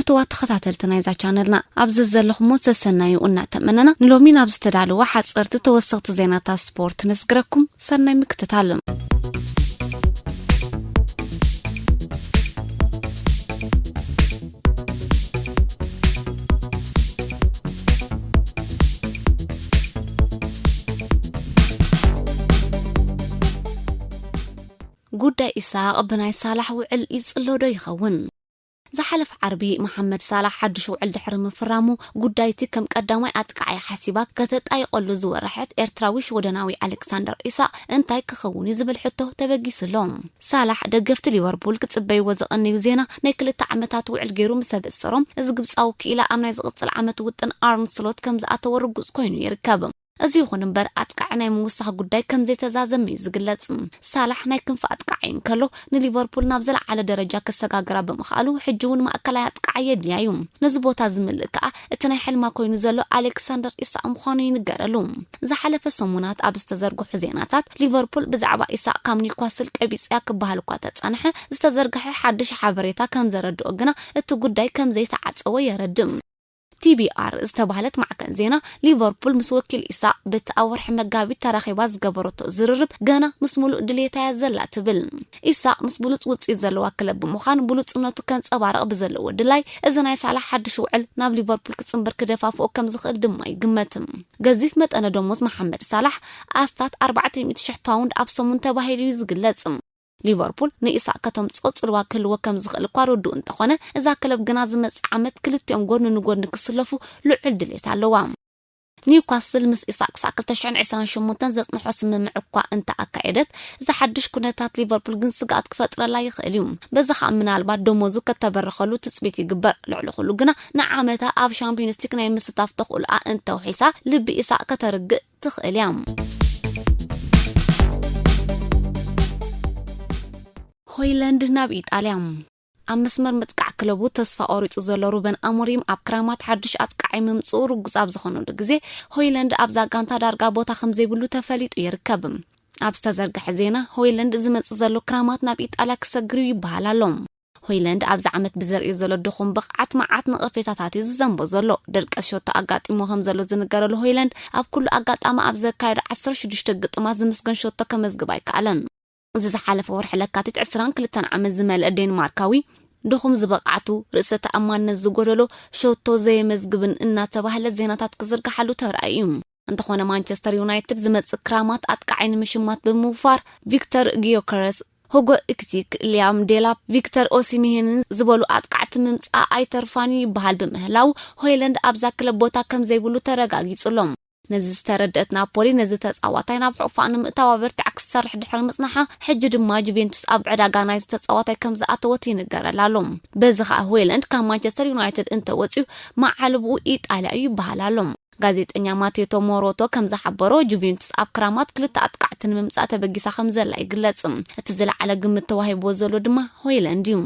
ክቡራት ተኸታተልቲ ናይዛ ቻነልና፣ ኣብዚ ዘለኹሞ ሰሰናዩ እናተመነና፣ ንሎሚ ናብ ዝተዳለወ ሓፀርቲ ተወሰኽቲ ዜናታት ስፖርት ነስግረኩም። ሰናይ ምክትታል። ጉዳይ ኢሳቕ ብናይ ሳላሕ ውዕል ይጽሎ ዶ ይኸውን? ዝሓለፈ ዓርቢ መሓመድ ሳላሕ ሓድሽ ውዕል ድሕሪ ምፍራሙ፣ ጉዳይቲ ከም ቀዳማይ ኣጥቃዓይ ሓሲባ ከተጣይቐሉ ዝወረሐት ኤርትራዊ ሽወደናዊ ኣሌክሳንደር ኢሳቕ እንታይ ክኸውን እዩ ዝብል ሕቶ ተበጊሱ ኣሎ። ሳላሕ ደገፍቲ ሊቨርፑል ክጽበይዎ ዝቐነዩ ዜና ናይ ክልተ ዓመታት ውዕል ገይሩ ምስ ኣበሰሮም፣ እዚ ግብጻዊ ክኢላ ኣብ ናይ ዝቕጽል ዓመት ውጥን ኣርነ ስሎት ከም ዝኣተወ ርጉጽ ኮይኑ ይርከብ። እዚ ይኹን እምበር፣ ኣጥቃዒ ናይ ምውሳኽ ጉዳይ ከም ዘይተዛዘመ እዩ ዝግለጽ። ሳላሕ ናይ ክንፊ ኣጥቃዒ እንከሎ፣ ንሊቨርፑል ናብ ዝለዓለ ደረጃ ከሰጋግራ ብምኽኣሉ፣ ሕጂ እውን ማእከላይ ኣጥቃዒ የድልያ እዩ። ነዚ ቦታ ዝምልእ ከኣ እቲ ናይ ሕልማ ኮይኑ ዘሎ ኣሌክሳንደር ኢሳቕ ምዃኑ ይንገረሉ። ዝሓለፈ ሰሙናት ኣብ ዝተዘርግሑ ዜናታት፣ ሊቨርፑል ብዛዕባ ኢሳቕ ካብ ኒውካስል ቀቢጽያ ክበሃል እኳ ተጸንሐ፣ ዝተዘርግሐ ሓድሽ ሓበሬታ ከም ዘረድኦ ግና፣ እቲ ጉዳይ ከም ዘይተዓጸወ የረድእ። ቲ ቢ ኣር ዝተባህለት ማዕከን ዜና፣ ሊቨርፑል ምስ ወኪል ኢሳቕ በቲ ኣብ ወርሒ መጋቢት ተራኺባ ዝገበረቶ ዝርርብ፣ ገና ምስ ሙሉእ ድሌታ እያ ዘላ ትብል። ኢሳቕ ምስ ብሉጽ ውጽኢት ዘለዋ ክለብ ብምዃን ብሉጽነቱ ከንጸባርቕ ብዘለዎ ድላይ፣ እዚ ናይ ሳላሕ ሓድሽ ውዕል ናብ ሊቨርፑል ክጽንበር ክደፋፍኦ ከም ዝኽእል ድማ ይግመት። ገዚፍ መጠነ ደሞዝ መሓመድ ሳላሕ ኣስታት ኣርባዕተ ሚእቲ ሽሕ ፓውንድ ኣብ ሰሙን ተባሂሉ እዩ ዝግለጽ። ሊቨርፑል ንኢሳቕ ከተምጽኦ ጽልዋ ክህልዎ ከም ዝኽእል እኳ ርዱእ እንተኾነ፣ እዛ ክለብ ግና ዝመጽእ ዓመት ክልቲኦም ጎኒ ንጎኒ ክስለፉ ልዑል ድሌት ኣለዋ። ኒውካስል ምስ ኢሳቕ ክሳዕ ክልተ ሽሕን ዕስራን ሸሞንተን ዘጽንሖ ስምምዕ እኳ እንተ ኣካየደት፣ እዚ ሓድሽ ኩነታት ሊቨርፑል ግን ስግኣት ክፈጥረላ ይኽእል እዩ። በዚ ኸኣ ምናልባት ደሞዙ ከተበርኸሉ ትጽቢት ይግበር። ልዕሊ ኩሉ ግና ንዓመታ ኣብ ሻምፒዮንስ ሊግ ናይ ምስታፍ ተኽእሎኣ እንተውሒሳ፣ ልቢ ኢሳቕ ከተርግእ ትኽእል እያ። ሆይላንድ ናብ ኢጣልያ። ኣብ መስመር ምጥቃዕ ክለቡ ተስፋ ቆሪጹ ዘሎ ሩበን ኣሞሪም፣ ኣብ ክራማት ሓድሽ ኣጥቃዓይ ምምጽኡ ርጉጽ ኣብ ዝኾነሉ ግዜ፣ ሆይላንድ ኣብዛ ጋንታ ዳርጋ ቦታ ከም ዘይብሉ ተፈሊጡ ይርከብ። ኣብ ዝተዘርግሐ ዜና፣ ሆይላንድ ዝመጽእ ዘሎ ክራማት ናብ ኢጣልያ ክሰግር እዩ ይበሃል ኣሎ። ሆይላንድ ኣብዚ ዓመት ብዘርእዮ ዘሎ ድኹም ብቕዓት፣ መዓት ነቐፌታታት እዩ ዝዘንቦ ዘሎ። ድርቀት ሸቶ ኣጋጢሞ ከም ዘሎ ዝንገረሉ ሆይላንድ፣ ኣብ ኩሉ ኣጋጣሚ ኣብ ዘካየዶ ዓሰርተ ሽዱሽተ ግጥማት ዝምስገን ሸቶ ከመዝግብ ኣይከኣለን። እዚ ዝሓለፈ ወርሒ ለካቲት ዕስራን ክልተን ዓመት ዝመልአ ዴንማርካዊ፣ ድኹም ዝብቕዓቱ፣ ርእሰ ተኣማንነት ዝጎደሎ፣ ሸቶ ዘየመዝግብን እናተባህለ ዜናታት ክዝርግሓሉ ተራእዩ እዩ። እንተኾነ፣ ማንቸስተር ዩናይትድ ዝመጽእ ክራማት ኣጥቃዓይ ንምሽማት ብምውፋር፣ ቪክተር ጊዮከረስ፣ ሁጎ ኢኪቲክ፣ ሊያም ዴላፕ፣ ቪክተር ኦሲሚሄንን ዝበሉ ኣጥቃዕቲ ምምጻእ ኣይተርፋን እዩ ይበሃል ብምህላው፣ ሆይላንድ ኣብዛ ክለብ ቦታ ከም ዘይብሉ ተረጋጊጹ ኣሎ። ነዚ ዝተረድአት ናፖሊ፣ ነዚ ተጻዋታይ ናብ ሕቑፋ ንምእታው ኣበርቲዓ ክትሰርሕ ድሕሪ ምጽናሓ፣ ሕጂ ድማ ጁቬንቱስ ኣብ ዕዳጋ ናይዚ ተጻዋታይ ከም ዝኣተወት ይንገረላ ኣሎ። በዚ ኸኣ ሆይላንድ ካብ ማንቸስተር ዩናይትድ እንተወጺኡ፣ መዓልብኡ ኢጣልያ እዩ ይበሃል ኣሎ። ጋዜጠኛ ማቴቶ ሞሮቶ ከም ዝሓበሮ፣ ጁቬንቱስ ኣብ ክራማት ክልተ ኣጥቃዕቲ ንምምጻእ ተበጊሳ ከም ዘላ ይግለጽ። እቲ ዝለዓለ ግምት ተዋሂብዎ ዘሎ ድማ ሆይላንድ እዩ።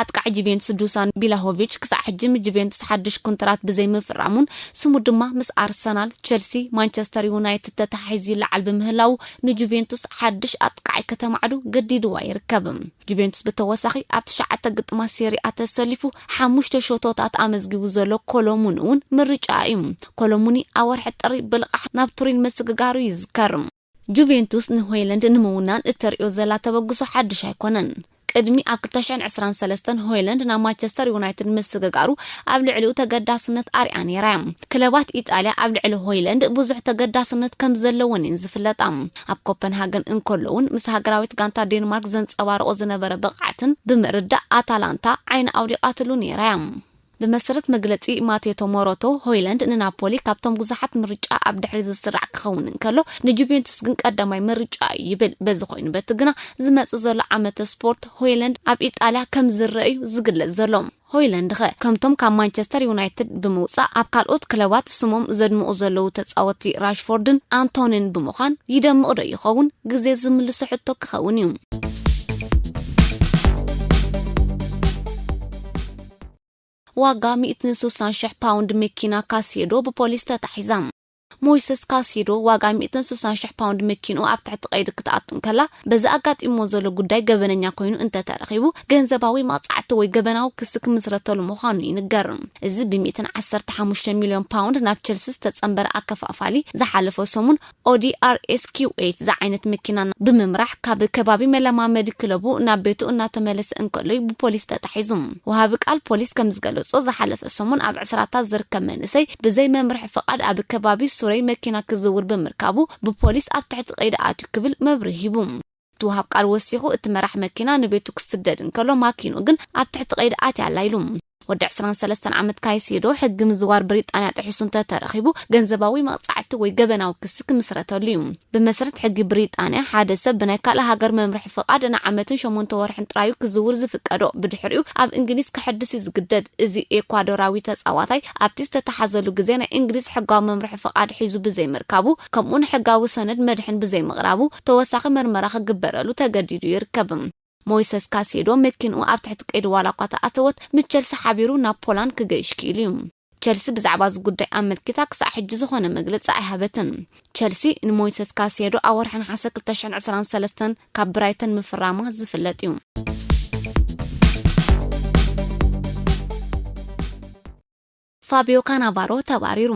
ኣጥቃዒ ጁቬንቱስ ዱሳን ቢላሆቪች ክሳዕ ሕጂ ምስ ጁቬንቱስ ሓድሽ ኩንትራት ብዘይምፍራሙን ስሙ ድማ ምስ ኣርሰናል፣ ቸልሲ፣ ማንቸስተር ዩናይትድ ተተሓሒዙ ይለዓል ብምህላዉ፣ ንጁቬንቱስ ሓድሽ ኣጥቃዒ ከተማዕዱ ገዲድዋ ይርከብ። ጁቬንቱስ ብተወሳኺ ኣብ ትሽዓተ ግጥማት ሴሪኣ ተሰሊፉ ሓሙሽተ ሸቶታት ኣመዝጊቡ ዘሎ ኮሎሙኒ እውን ምርጫ እዩ። ኮሎሙኒ ኣብ ወርሒ ጥሪ ብልቓሕ ናብ ቱሪን ምስግጋሩ ይዝከር። ጁቬንቱስ ንሆይላንድ ንምውናን እተርእዮ ዘላ ተበግሶ ሓድሽ ኣይኮነን። ቅድሚ ኣብ ክልተ ሽሕን ዕስራን ሰለስተን ሆይላንድ ናብ ማንቸስተር ዩናይትድ ምስግጋሩ፣ ኣብ ልዕሊኡ ተገዳስነት ኣርያ ነይራ እያ። ክለባት ኢጣልያ ኣብ ልዕሊ ሆይላንድ ብዙሕ ተገዳስነት ከም ዘለወን እየን ዝፍለጣ። ኣብ ኮፐንሃገን እንከሎ እውን፣ ምስ ሃገራዊት ጋንታ ዴንማርክ ዘንጸባርቆ ዝነበረ ብቕዓትን ብምርዳእ፣ ኣታላንታ ዓይኒ ኣውሊቓትሉ ነይራ እያ። ብመሰረት መግለጺ ማቴቶ ሞሮቶ፣ ሆይላንድ ንናፖሊ ካብቶም ብዙሓት ምርጫ ኣብ ድሕሪት ዝስራዕ ክኸውን እንከሎ፣ ንጁቬንቱስ ግን ቀዳማይ ምርጫ እዩ ይብል። በዚ ኮይኑ በቲ ግና፣ ዝመጽእ ዘሎ ዓመተ ስፖርት ሆይላንድ ኣብ ኢጣልያ ከም ዝረአ እዩ ዝግለጽ ዘሎ። ሆይላንድ ኸ ከምቶም ካብ ማንቸስተር ዩናይትድ ብምውጻእ ኣብ ካልኦት ክለባት ስሞም ዘድምቑ ዘለዉ ተጻወትቲ ራሽፎርድን ኣንቶኒን ብምዃን ይደምቕ ዶ ይኸውን? ግዜ ዝምልሶ ሕቶ ክኸውን እዩ። ዋጋ ሚእትን ስሳን ሽሕ ፓውንድ መኪና ካሴዶ ብፖሊስ ተታሒዛ። ሞይሰስ ካሲዶ ዋጋ ሚእትን ስሳን ሽሕ ፓውንድ መኪንኡ ኣብ ትሕቲ ቀይዲ ክትኣቱ እንከላ፣ በዚ ኣጋጢሞ ዘሎ ጉዳይ ገበነኛ ኮይኑ እንተተረኺቡ፣ ገንዘባዊ መቕጻዕቲ ወይ ገበናዊ ክሲ ክምስረተሉ ምዃኑ ይንገር። እዚ ብ ሚእትን ዓሰርተ ሓሙሽተ ሚልዮን ፓውንድ ናብ ቸልሲ ዝተጸንበረ ኣከፋፋሊ፣ ዝሓለፈ ሰሙን ኦዲ ኣር ኤስ ኪው ኤይት ዝዓይነት መኪና ብምምራሕ ካብ ከባቢ መለማመዲ ክለቡ ናብ ቤቱ እናተመለሰ እንከሎ እዩ ብፖሊስ ተታሒዙ። ወሃቢ ቃል ፖሊስ ከም ዝገለጾ፣ ዝሓለፈ ሰሙን ኣብ ዕስራታት ዝርከብ መንእሰይ ብዘይ መምርሒ ፍቓድ ኣብ ከባቢ ሱረይ መኪና ክዝውር ብምርካቡ ብፖሊስ ኣብ ትሕቲ ቀይዲ ኣትዩ ክብል መብርሂ ሂቡ። እቲ ወሃብ ቃል ወሲኹ፣ እቲ መራሕ መኪና ንቤቱ ክስደድ እንከሎ ማኪኑ ግን ኣብ ትሕቲ ቀይዲ ኣትያ ኣላ ኢሉ። ወዲ ዕስራን ሰለስተን ዓመት ካይሴዶ ሕጊ ምዝዋር ብሪጣንያ ጥሒሱ እንተተረኺቡ ገንዘባዊ መቕጻዕቲ ወይ ገበናዊ ክሲ ክምስረተሉ እዩ። ብመሰረት ሕጊ ብሪጣንያ ሓደ ሰብ ብናይ ካልእ ሃገር መምርሒ ፍቓድ ንዓመትን ሸሞንተ ወርሕን ጥራዩ ክዝውር ዝፍቀዶ፣ ብድሕሪኡ ኣብ እንግሊዝ ክሕድስ እዩ ዝግደድ። እዚ ኤኳዶራዊ ተጻዋታይ ኣብቲ ዝተተሓዘሉ ግዜ ናይ እንግሊዝ ሕጋዊ መምርሒ ፍቓድ ሒዙ ብዘይምርካቡ፣ ከምኡ ንሕጋዊ ሰነድ መድሕን ብዘይምቕራቡ ተወሳኺ መርመራ ክግበረሉ ተገዲዱ ይርከብ። ሞይሰስ ካሴዶ መኪንኡ ኣብ ትሕቲ ቀይዲ ዋላ እኳ ተኣተወት፣ ምስ ቸልሲ ሓቢሩ ናብ ፖላንድ ክገይሽ ክኢሉ እዩ። ቸልሲ ብዛዕባ እዚ ጉዳይ ኣመልኪታ ክሳዕ ሕጂ ዝኾነ መግለጺ ኣይሃበትን። ቸልሲ ንሞይሰስ ካሴዶ ኣብ ወርሒ ነሓሰ ክልተ ሽሕን ዕስራን ሰለስተን ካብ ብራይተን ምፍራማ ዝፍለጥ እዩ። ፋቢዮ ካናቫሮ ተባሪሩ።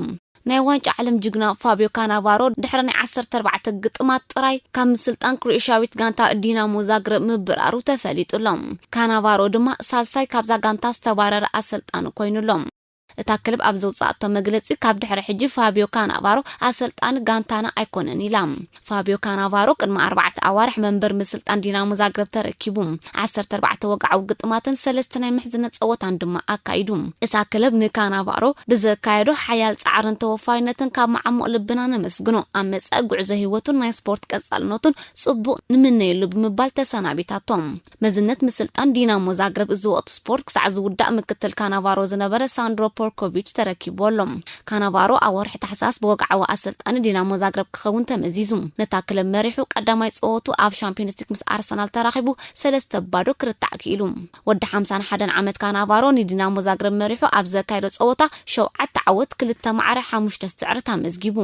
ናይ ዋንጫ ዓለም ጅግና ፋቢዮ ካናቫሮ ድሕሪ ናይ ዓሰርተ ኣርባዕተ ግጥማት ጥራይ ካብ ምስልጣን ክሮኤሽያዊት ጋንታ ዲናሞ ዛግረብ ምብራሩ ተፈሊጡ ኣሎ። ካናቫሮ ድማ ሳልሳይ ካብዛ ጋንታ ዝተባረረ ኣሰልጣኒ ኮይኑ ኣሎ። እታ ክለብ ኣብ ዘውጻእቶ መግለጺ፣ ካብ ድሕሪ ሕጂ ፋቢዮ ካናቫሮ ኣሰልጣኒ ጋንታና ኣይኮነን ኢላ። ፋቢዮ ካናቫሮ ቅድሚ ኣርባዕተ ኣዋርሕ መንበር ምስልጣን ዲናሞ ዛግረብ ተረኪቡ። ዓሰርተ ኣርባዕተ ወግዓዊ ግጥማትን ሰለስተ ናይ ምሕዝነት ጸወታን ድማ ኣካይዱ። እታ ክለብ ንካናቫሮ ብዘካየዶ ሓያል ጻዕርን ተወፋይነትን ካብ መዓሙቕ ልብና ነመስግኖ። ኣብ መጻኢ ጉዕዞ ህይወቱን ናይ ስፖርት ቀጻልነቱን ጽቡቕ ንምነየሉ ብምባል ተሰናቢታቶ። መዝነት ምስልጣን ዲናሞ ዛግረብ እዚ ወቕቲ ስፖርት ክሳዕ ዝውዳእ ምክትል ካናቫሮ ዝነበረ ሳንድሮ ፖርኮቪች ተረኪቡ ኣሎ። ካናቫሮ ኣብ ወርሒ ታሕሳስ ብወግዓዊ ኣሰልጣኒ ዲናሞ ዛግረብ ክኸውን ተመዚዙ። ነታ ክለብ መሪሑ ቀዳማይ ጸወቱ ኣብ ሻምፒዮንስ ሊግ ምስ ኣርሰናል ተራኺቡ ሰለስተ ባዶ ክርታዕ ክኢሉ። ወዲ ሓምሳን ሓደን ዓመት ካናቫሮ ንዲናሞ ዛግረብ መሪሑ ኣብ ዘካየዶ ጸወታ ሸውዓተ ዓወት፣ ክልተ ማዕረ፣ ሓሙሽተ ስዕረት ኣመዝጊቡ።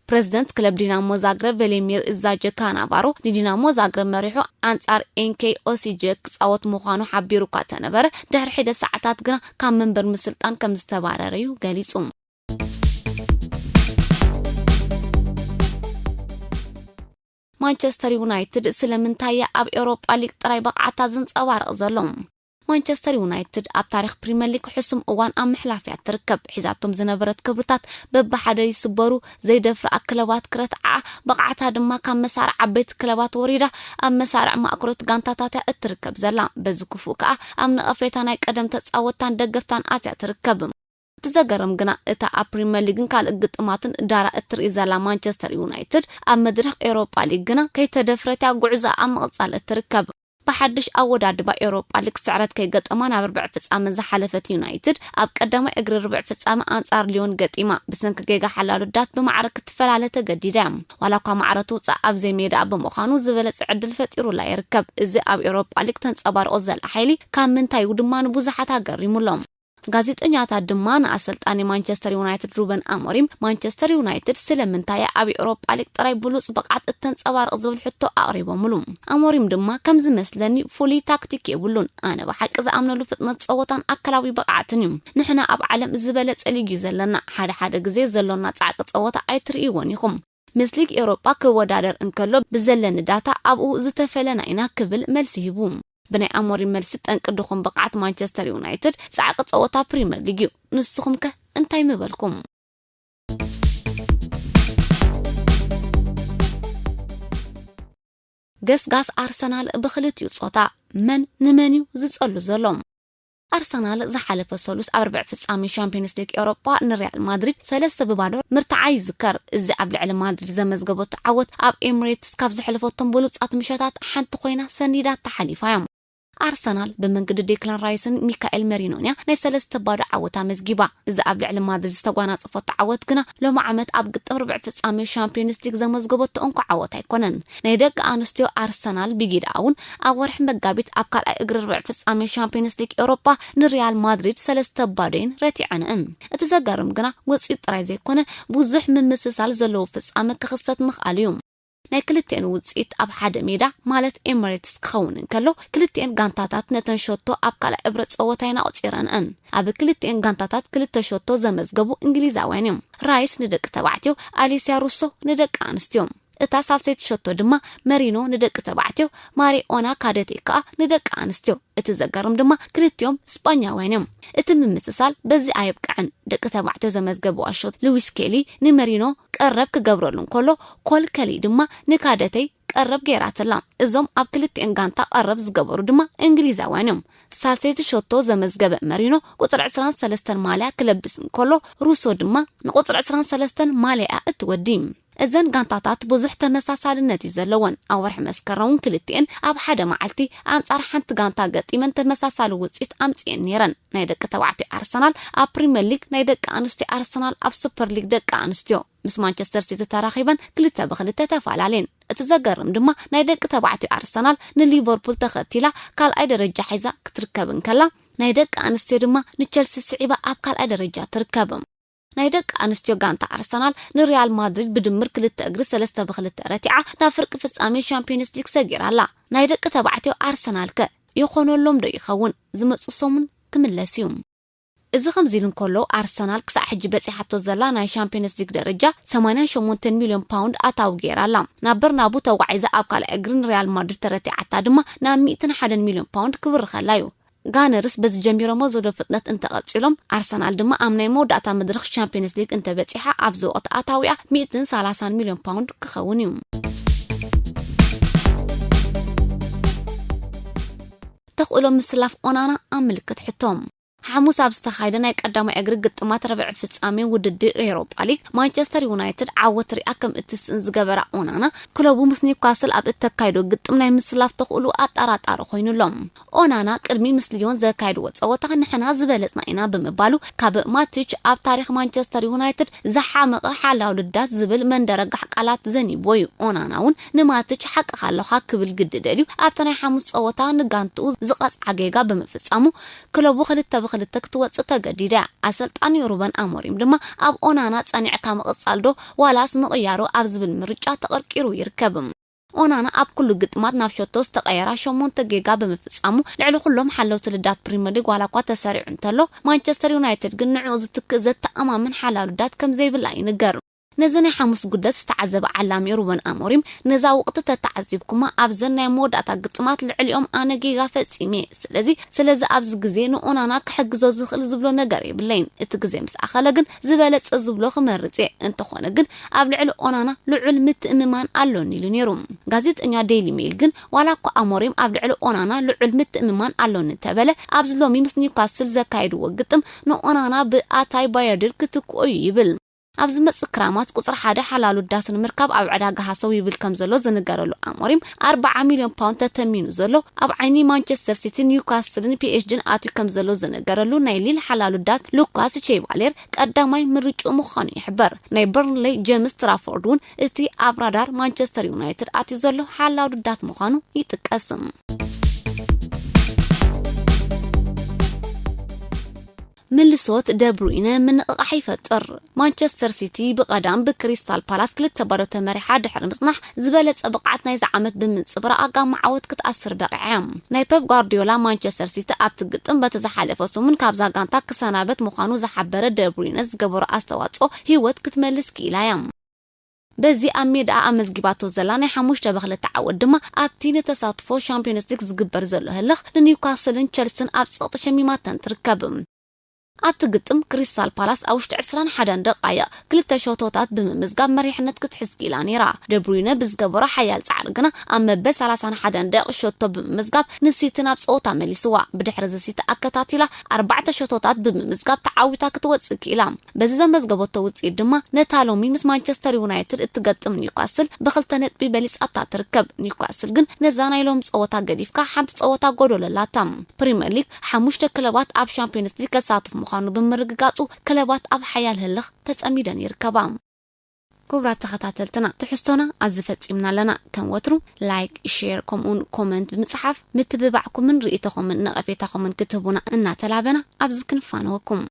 ፕረዚደንት ክለብ ዲናሞ ዛግረብ ቬሊሚር እዛጀ ካናቫሮ ንዲናሞ ዛግረብ መሪሑ ኣንጻር ኤንኬ ኦሲጀ ክጻወት ምዃኑ ሓቢሩ እኳ ተነበረ፣ ድሕሪ ሒደት ሰዓታት ግና ካብ መንበር ምስልጣን ከም ዝተባረረ እዩ ገሊጹ። ማንቸስተር ዩናይትድ ስለምንታይ እያ ኣብ ኤውሮጳ ሊግ ጥራይ ብቕዓታ ዝንጸባረቕ ዘሎ? ማንቸስተር ዩናይትድ ኣብ ታሪኽ ፕሪምየር ሊግ ሕሱም እዋን ኣብ ምሕላፍ እያ ትርከብ። ሒዛቶም ዝነበረት ክብርታት በብሓደ ይስበሩ፣ ዘይደፍራ ክለባት ክረትዓ፣ ብቕዓታ ድማ ካብ መሳርዕ ዓበይቲ ክለባት ወሪዳ ኣብ መሳርዕ ማእከሎት ጋንታታት እያ እትርከብ ዘላ። በዚ ክፉእ ከኣ ኣብ ነቐፌታ ናይ ቀደም ተጻወትታን ደገፍታን ኣትያ ትርከብ። እቲ ዘገርም ግና እታ ኣብ ፕሪምየር ሊግን ካልእ ግጥማትን ዳራ እትርኢ ዘላ ማንቸስተር ዩናይትድ ኣብ መድረኽ ኤውሮጳ ሊግ ግና ከይተደፍረት እያ ጉዕዞኣ ኣብ ምቕጻል እትርከብ። ብሓድሽ ኣወዳድባ ኤውሮጳ ሊግ ስዕረት ከይገጠማ ናብ ርብዒ ፍጻመ ዝሓለፈት ዩናይትድ፣ ኣብ ቀዳማይ እግሪ ርብዒ ፍጻመ ኣንጻር ሊዮን ገጢማ፣ ብሰንኪ ጌጋ ሓላሉ ዳት ብማዕረ ክትፈላለ ተገዲዳ እያ። ዋላ እኳ ማዕረ ትውጻእ፣ ኣብ ዘይሜዳኣ ብምዃኑ ዝበለጸ ዕድል ፈጢሩላ ይርከብ። እዚ ኣብ ኤውሮጳ ሊግ ተንጸባርቆ ዘላ ሓይሊ ካብ ምንታይ እዩ ድማ ንብዙሓት ኣገሪሙ ኣሎ። ጋዜጠኛታት ድማ ንኣሰልጣኒ ማንቸስተር ዩናይትድ ሩበን ኣሞሪም፣ ማንቸስተር ዩናይትድ ስለምንታይ እያ ኣብ ኤውሮጳ ሊግ ጥራይ ብሉጽ ብቕዓት እተንጸባርቕ ዝብል ሕቶ ኣቕሪቦምሉ። ኣሞሪም ድማ፣ ከም ዝመስለኒ ፍሉይ ታክቲክ የብሉን። ኣነ ብሓቂ ዝኣምነሉ ፍጥነት ጸወታን ኣካላዊ ብቕዓትን እዩ። ንሕና ኣብ ዓለም ዝበለጸ ሊግ እዩ ዘለና። ሓደ ሓደ ግዜ ዘሎና ጻዕቂ ጸወታ ኣይትርእይዎን ኢኹም። ምስ ሊግ ኤውሮጳ ክወዳደር እንከሎ ብዘለኒ ዳታ ኣብኡ ዝተፈለና ኢና ክብል መልሲ ሂቡ። ብናይ ኣሞሪም መልሲ ጠንቂ ድኹም ብቕዓት ማንቸስተር ዩናይትድ ጻዕቂ ጸወታ ፕሪምየር ሊግ እዩ። ንስኹም ከ እንታይ ምበልኩም? ገስጋስ ኣርሰናል ብክልቲኡ ጾታ መን ንመን እዩ ዝጸሉ ዘሎ? ኣርሰናል ዝሓለፈ ሰሉስ ኣብ ርብዒ ፍጻሜ ሻምፒዮንስ ሊግ ኤውሮጳ ንሪያል ማድሪድ ሰለስተ ብባዶ ምርታዓ ይዝከር። እዚ ኣብ ልዕሊ ማድሪድ ዘመዝገበቶ ዓወት ኣብ ኤምሬትስ ካብ ዘሕለፈቶም ብሉጻት ምሸታት ሓንቲ ኮይና ሰኒዳ ተሓሊፋ እያ። ኣርሰናል ብመንገዲ ዴክላን ራይስን ሚካኤል መሪኖንያ ናይ ሰለስተ ባዶ ዓወት ኣመዝጊባ። እዚ ኣብ ልዕሊ ማድሪድ ዝተጓናጸፈቶ ዓወት ግና ሎም ዓመት ኣብ ግጥም ርብዕ ፍጻሜ ሻምፒዮንስ ሊግ ዘመዝገበቶ እንኳ ዓወት ኣይኮነን። ናይ ደቂ ኣንስትዮ ኣርሰናል ብጊዳ እውን ኣብ ወርሒ መጋቢት ኣብ ካልኣይ እግሪ ርብዕ ፍጻሜ ሻምፒዮንስ ሊግ ኤውሮጳ ንሪያል ማድሪድ ሰለስተ ባዶ እየን ረቲዐንእን። እቲ ዘገርም ግና ውጽኢት ጥራይ ዘይኮነ ብዙሕ ምምስሳል ዘለዎ ፍጻሜ ክኽሰት ምኽኣሉ እዩ። ናይ ክልቲኤን ውጽኢት ኣብ ሓደ ሜዳ ማለት ኤምሬትስ ክኸውን እንከሎ ክልቲኤን ጋንታታት ነተን ሸቶ ኣብ ካልኣይ እብረ ጸወታ እየን ኣቑጺረንእን። ኣብ ክልቲኤን ጋንታታት ክልተ ሸቶ ዘመዝገቡ እንግሊዛውያን እዮም። ራይስ ንደቂ ተባዕትዮ፣ ኣሊስያ ሩሶ ንደቂ ኣንስትዮ። እታ ሳልሰይቲ ሸቶ ድማ መሪኖ ንደቂ ተባዕትዮ፣ ማሪኦና ካደቴ ከኣ ንደቂ ኣንስትዮ። እቲ ዘገርም ድማ ክልቲኦም ስጳኛውያን እዮም። እቲ ምምስሳል በዚ ኣየብቅዐን። ደቂ ተባዕትዮ ዘመዝገብዋ ሸቶ ሉዊስ ኬሊ ንመሪኖ ቀረብ ክገብረሉ እንከሎ ኮል ከሊ ድማ ንካደተይ ቀረብ ገይራትላ። እዞም ኣብ ክልቲኤን ጋንታ ቀረብ ዝገበሩ ድማ እንግሊዛውያን እዮም። ሳልሰይቲ ሸቶ ዘመዝገበ መሪኖ ቁጽሪ ዕስራን ሰለስተን ማልያ ክለብስ እንከሎ ሩሶ ድማ ንቁጽሪ ዕስራን ሰለስተን ማልያ እትወዲ። እዘን ጋንታታት ብዙሕ ተመሳሳልነት እዩ ዘለወን። ኣብ ወርሒ መስከረም እውን ክልቲኤን ኣብ ሓደ መዓልቲ ኣንጻር ሓንቲ ጋንታ ገጢመን ተመሳሳሊ ውጽኢት ኣምጺኤን ነይረን። ናይ ደቂ ተባዕትዮ ኣርሰናል ኣብ ፕሪምየር ሊግ፣ ናይ ደቂ ኣንስትዮ ኣርሰናል ኣብ ሱፐር ሊግ ደቂ ኣንስትዮ ምስ ማንቸስተር ሲቲ ተራኺበን ክልተ ብክልተ ተፈላለየን። እቲ ዘገርም ድማ ናይ ደቂ ተባዕትዮ ኣርሰናል ንሊቨርፑል ተኸቲላ ካልኣይ ደረጃ ሒዛ ክትርከብ እንከላ፣ ናይ ደቂ ኣንስትዮ ድማ ንቸልሲ ስዒባ ኣብ ካልኣይ ደረጃ ትርከብ። ናይ ደቂ ኣንስትዮ ጋንታ ኣርሰናል ንሪያል ማድሪድ ብድምር ክልተ እግሪ ሰለስተ ብክልተ ረቲዓ ናብ ፍርቂ ፍጻሜ ሻምፒዮንስ ሊግ ሰጊራ ኣላ። ናይ ደቂ ተባዕትዮ ኣርሰናል ከ ይኾነሎም ዶ ይኸውን? ዝመጽእ ሰሙን ክምለስ እዩ። እዚ ከምዚ ኢሉ እንከሎ ኣርሰናል ክሳዕ ሕጂ በጺሓቶ ዘላ ናይ ሻምፒዮንስ ሊግ ደረጃ ሰማንያን ሸሞንተን ሚልዮን ፓውንድ ኣታዊ ገይራ ኣላ። ናብ በርናቡ ተጓዒዛ ኣብ ካልኣይ እግሪ ንሪያል ማድሪድ ተረቲዓታ ድማ ናብ ሚእትን ሓደን ሚልዮን ፓውንድ ክብርኸላ እዩ። ጋነርስ በዚ ጀሚሮሞ ዘሎ ፍጥነት እንተቐጺሎም ኣርሰናል ድማ ኣብ ናይ መወዳእታ መድረኽ ሻምፒዮንስ ሊግ እንተበጺሓ ኣብዚ ወቕቲ ኣታዊኣ ሚእትን ሰላሳን ሚልዮን ፓውንድ ክኸውን እዩ። ተኽእሎ ምስላፍ ኦናና ኣብ ምልክት ሕቶ። ሓሙስ ኣብ ዝተኻየደ ናይ ቀዳማይ እግሪ ግጥማት ረብዒ ፍጻሜ ውድድር ኤውሮጳ ሊግ ማንቸስተር ዩናይትድ ዓወት ሪኣ ከም እትስእን ዝገበራ ኦናና ክለቡ ምስ ኒውካስል ኣብ እተካይዶ ግጥም ናይ ምስላፍ ተኽእሎ ኣጠራጣሪ ኮይኑሎም። ኦናና ቅድሚ ምስ ሊዮን ዘካየድዎ ጸወታ ንሕና ዝበለጽና ኢና ብምባሉ ካብ ማቲች ኣብ ታሪኽ ማንቸስተር ዩናይትድ ዝሓመቐ ሓላው ልዳት ዝብል መንደረጋሕ ቃላት ዘኒብዎ እዩ። ኦናና እውን ንማቲች ሓቅኻ ኣለኻ ክብል ግዲ ደልዩ ኣብቲ ናይ ሓሙስ ጸወታ ንጋንትኡ ዝቐጽዓ ጌጋ ብምፍጻሙ ክለቡ ክልተ ብክልተ ክትወጽእ ተገዲዳ። ኣሰልጣኒ ሩበን ኣሞሪም ድማ ኣብ ኦናና ጸኒዕካ ምቕጻል ዶ ዋላስ ምቕያሩ ኣብ ዝብል ምርጫ ተቐርቂሩ ይርከብ። ኦናና ኣብ ኩሉ ግጥማት ናብ ሸቶ ዝተቐየራ ሸሞንተ ጌጋ ብምፍጻሙ ልዕሊ ኩሎም ሓለውቲ ልዳት ፕሪምየር ሊግ ዋላ እኳ ተሰሪዑ እንተሎ ማንቸስተር ዩናይትድ ግን ንዕኡ ዝትክእ ዘተኣማምን ሓላው ልዳት ከም ዘይብላ ይንገር። ነዚ ናይ ሓሙስ ጉድለት ዝተዓዘበ ዓላሚ ሩበን ኣሞሪም ነዛ ወቕቲ ተተዓዚብኩማ ኣብዘን ናይ መወዳእታ ግጥማት ልዕሊኦም ኣነ ጌጋ ፈጺመ፣ ስለዚ ስለዚ ኣብዚ ግዜ ንኦናና ክሕግዞ ዝኽእል ዝብሎ ነገር የብለይን። እቲ ግዜ ምስ ኣኸለ ግን ዝበለጸ ዝብሎ ክመርጽ እየ። እንተኾነ ግን ኣብ ልዕሊ ኦናና ልዑል ምትእምማን ኣሎኒ ኢሉ ነይሩ። ጋዜጠኛ ዴይሊ ሜይል ግን ዋላ እኳ ኣሞሪም ኣብ ልዕሊ ኦናና ልዑል ምትእምማን ኣሎኒ እንተበለ ኣብዚ ሎሚ ምስ ኒውካስል ዘካየድዎ ግጥም ንኦናና ብኣታይ ባየርድር ክትክኦ እዩ ይብል። ኣብ ዝመጽእ ክራማት ቁጽሪ ሓደ ሓላሉ ዳስ ንምርካብ ኣብ ዕዳጋ ሃሰው ይብል ከም ዘሎ ዝንገረሉ ኣሞሪም ኣርባዓ ሚልዮን ፓውንድ ተተሚኑ ዘሎ ኣብ ዓይኒ ማንቸስተር ሲቲ ኒውካስልን ፒኤስጂን ኣትዩ ከም ዘሎ ዝንገረሉ ናይ ሊል ሓላሉ ዳስ ሉካስ ቼባሌር ቀዳማይ ምርጭኡ ምዃኑ ይሕበር። ናይ በርንሌይ ጀምስ ትራፎርድ እውን እቲ ኣብ ራዳር ማንቸስተር ዩናይትድ ኣትዩ ዘሎ ሓላሉ ዳስ ምዃኑ ይጥቀስ። ምልሶት ደብሩይነ ምንቕቓሕ ይፈጥር። ማንቸስተር ሲቲ ብቐዳም ብክሪስታል ፓላስ ክልተ ባዶ ተመሪሓ ድሕሪ ምጽናሕ ዝበለጸ ብቕዓት ናይዚ ዓመት ብምንጽብራቕ ኣጋማ ዓወት ክትኣስር በቒዓ። ናይ ፐፕ ጓርዲዮላ ማንቸስተር ሲቲ ኣብቲ ግጥም በቲ ዝሓለፈ ሰሙን ካብዛ ጋንታ ክሰናበት ምዃኑ ዝሓበረ ደብሩይነ ዝገበሮ ኣስተዋጽኦ ህይወት ክትመልስ ክኢላ እያ። በዚ ኣብ ሜዳኣ ኣመዝጊባቶ ዘላ ናይ ሓሙሽተ ብክልተ ዓወት ድማ ኣብቲ ንተሳትፎ ሻምፒዮንስ ሊግ ዝግበር ዘሎ ህልኽ ንኒውካስልን ቸልስን ኣብ ጸቕጢ ሸሚማተን ትርከብ። ኣብቲ ግጥም ክሪስታል ፓላስ ኣብ ውሽጢ ዕስራን ሓደን ደቃይቕ ክልተ ሸቶታት ብምምዝጋብ መሪሕነት ክትሕዝ ክኢላ ነይራ። ደብሩይነ ብዝገበሮ ሓያል ጻዕሪ ግና ኣብ መበል ሰላሳን ሓደን ደቂቕ ሸቶ ብምምዝጋብ ንሲቲ ናብ ጸወታ መሊስዋ። ብድሕሪ እዚ ሲቲ ኣከታቲላ ኣርባዕተ ሸቶታት ብምምዝጋብ ተዓዊታ ክትወጽእ ክኢላ። በዚ ዘመዝገበቶ ውጽኢት ድማ ነታ ሎሚ ምስ ማንቸስተር ዩናይትድ እትገጥም ኒውካስል ብክልተ ነጥቢ በሊጻታ ትርከብ። ኒውካስል ግን ነዛ ናይ ሎም ጸወታ ገዲፍካ ሓንቲ ጸወታ ጎዶሎ ኣላታ። ፕሪምየር ሊግ ሓሙሽተ ክለባት ኣብ ሻምፒዮንስ ሊግ ከሳትፍ ምዃኑ ብምርግጋጹ ክለባት ኣብ ሓያል ህልኽ ተጸሚደን ይርከባ። ክቡራት ተኸታተልትና ትሕዝቶና ኣብዚ ፈጺምና ኣለና። ከም ወትሩ ላይክ፣ ሼር ከምኡውን ኮመንት ብምጽሓፍ ምትብባዕኩምን ርእይቶኹምን ነቐፌታኹምን ክትህቡና እናተላበና ኣብዚ ክንፋነወኩም።